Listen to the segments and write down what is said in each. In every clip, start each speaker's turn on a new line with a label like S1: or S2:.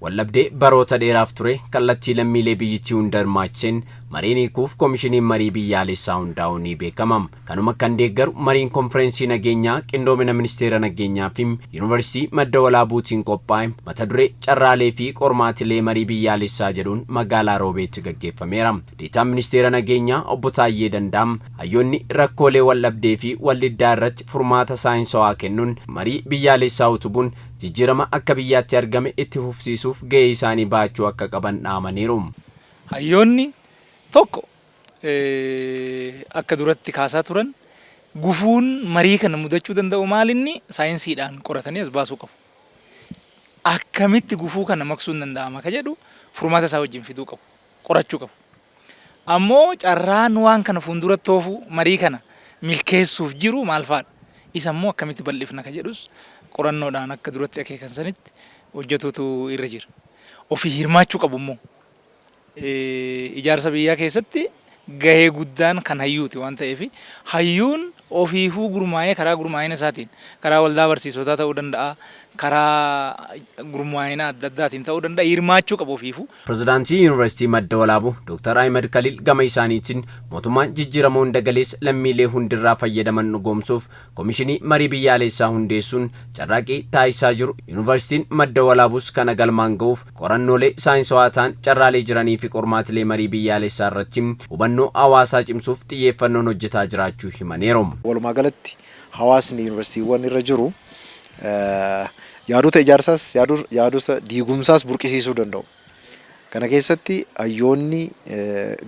S1: Waldhabdee baroota dheeraaf ture kallattii lammiilee biyyittii hunda hirmaachiseen mariin hiikuuf Komishiniin Marii Biyyaalessaa hundaa'uun ni beekama. Kanuma kan deeggaru mariin konfireensii nageenyaa qindoomina Ministeera Nageenyaa fi Yuunivarsiitii Madda Walaabuutiin qophaa'e mata duree carraalee fi qormaatilee marii biyyaalessaa jedhuun magaalaa Roobeetti gaggeeffameera. Deetaan Ministeera Nageenyaa Obbo Taayyee Dandaam hayyoonni rakkoolee waldhabdee fi waldiddaa irratti furmaata saayinsawaa kennuun marii biyyaalessaa utubuun jijjiirama akka biyyaatti argame itti fufsiisuuf gahee isaanii bahachuu akka qaban dhaamaniiru.
S2: Hayyoonni tokko akka duratti kaasaa turan gufuun marii kana mudachuu danda'u maalinni saayinsiidhaan qoratanii as baasuu qabu. Akkamitti gufuu kana maqsuun danda'ama ka jedhu furmaata isaa wajjin fiduu qabu. Qorachuu qabu. Ammoo carraan waan kana fuulduratti oofuu marii kana milkeessuuf jiru maal fa'aadha? Isa immoo akkamitti bal'ifna ka jedhus qorannoodhaan akka duratti akeekan sanitti hojjetuutu irra jira. Ofii hirmaachuu qabu immoo. Ijaarsa biyyaa keessatti gahee guddaan kan hayyuuti waan ta'eef hayyuun ofiifuu gurmaa'ee karaa gurmaa'ina isaatiin karaa waldaa barsiisotaa ta'uu danda'a, karaa gurmaa'ina adda addaatiin ta'uu danda'a hirmaachuu qabu ofiifuu.
S1: Pirezidaantiin Yuunivarsiitii Madda Walaabuu Dooktar Ahimad Kaliil gama isaaniitiin mootummaan jijjiirama hunda galeessa lammiilee hundirraa fayyadaman dhugoomsuuf Komishinii Marii Biyyaalessaa hundeessuun carraaqqii taasisaa jiru Yuunivarsiitiin Madda Walaabuus kana galmaan ga'uuf qorannoolee saayinsawaa ta'an carraalee jiranii fi qormaatilee marii biyyaalessaa irratti hubannoo hawaasaa cimsuuf xiyyeeffannoon hojjetaa jiraachuu himaniiru.
S3: Walumaa galatti hawaasni yuunivarsiitiiwwan irra jiru yaadota ijaarsaas yaadota diigumsaas burqisiisuu danda'u. Kana keessatti hayyoonni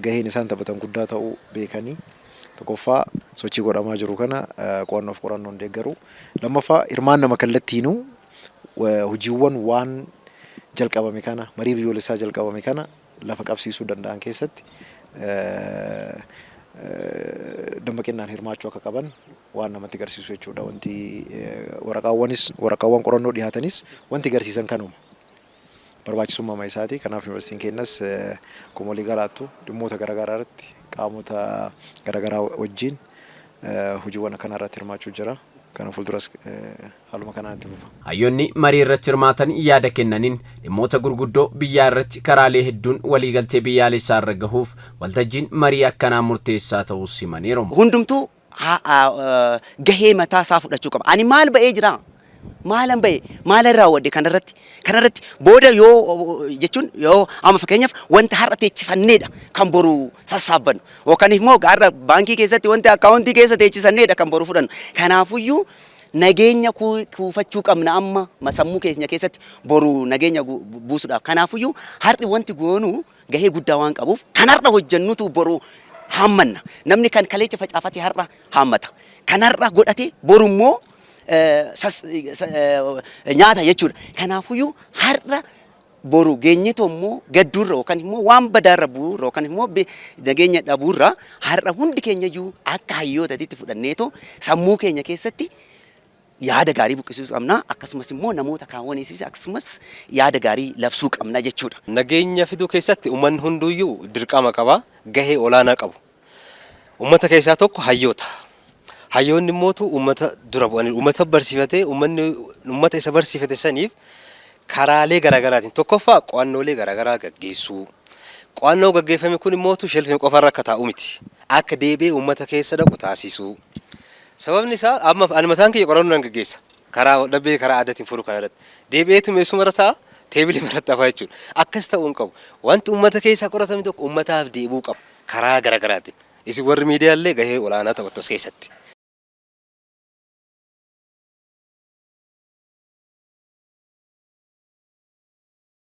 S3: gaheen isaan taphatan guddaa ta'uu beekanii tokkoffaa sochii godhamaa jiru kana qo'annoof qorannoon deeggaruu, lammaffaa hirmaannama kallattiinuu hojiiwwan waan jalqabame kana marii biyyoolessaa jalqabame kana lafa qabsiisuu danda'an keessatti dammaqinnaan hirmaachuu akka qaban waan namatti garsiisu jechuudha. Wanti waraqaawwanis waraqaawwan qorannoo dhihaatanis wanti garsiisan kanuma. Barbaachisummaa isaati. Kanaaf yuunivarsiitiin keenyas akkuma walii galaattu dhimmoota garaagaraa irratti qaamota garaagaraa wajjin hojiiwwan akkanaa irratti hirmaachuu jira. Kana fuulduras haaluma kanaan itti fufa.
S1: Hayyoonni marii irratti hirmaatan yaada kennaniin dhimmoota gurguddoo biyyaa irratti karaalee hedduun waliigaltee biyyaalessaa irra gahuuf waltajjiin marii akkanaa murteessaa ta'uus himaniiru.
S4: Hundumtuu gahee mataa isaa fudhachuu qaba. Ani maal ba'ee jira? Maalan ba'e? Maalan raawwadhe kanarratti? Kanarratti booda yoo jechuun yoo amma fakkeenyaaf wanta har'a teechifanneedha kan boru sassaabbannu. Yookaan immoo har'a baankii keessatti wanti akkaawuntii keessa teechisanneedha kan boru fudhannu. Kanaafuyyuu nageenya kuufachuu qabna amma sammuu keenya keessatti boru nageenya buusuudhaaf. Kanaafuyyuu har'i wanti goonu gahee guddaa waan qabuuf kan har'a hojjennutu boru haammanna. Namni kan kaleecha facaafate har'a haammata. Kan har'a godhate boru immoo nyaata jechuudha. Kanaafuyyuu har'a boru geenyeetoo immoo gadduurra yookaan immoo waan badaarra bu'uurra yookaan immoo nageenya dhabuurra har'a hundi keenya iyyuu akka hayyootaatti fudhanneetoo sammuu keenya keessatti yaada gaarii buqqisuu qabna, akkasumas immoo namoota kaawwaniifis akkasumas yaada gaarii labsuu qabna jechuudha.
S5: Nageenya fiduu keessatti uummanni hunduyyuu dirqama qaba, gahee olaanaa qabu. Uummata keessaa tokko hayyoota. Hayyoonni immootu uummata dura bu'anii uummata barsiifatee uummanni uummata isa barsiifate saniif karaalee garaagaraatiin tokkoffaa qo'annoolee garaagaraa gaggeessuu. Qo'annoo gaggeeffame kun immootu shelfii qofarra akka taa'u miti. Akka deebi'ee uummata keessa dhaqu taasisuu. Sababni isaa amma ani mataan kiyya qorannoo nan gaggeessa. Karaa dhabbee karaa aadaatiin furuu kana irratti. Deebi'eetu meesuma irra taa'a, teebilii irratti hafa jechuudha. Akkas ta'uu hin qabu. Wanti uummata keessaa qoratame tokko uummataaf deebi'uu qaba. Karaa garaagaraatiin. Isin warri miidiyaa illee gahee olaanaa taphattu as keessatti.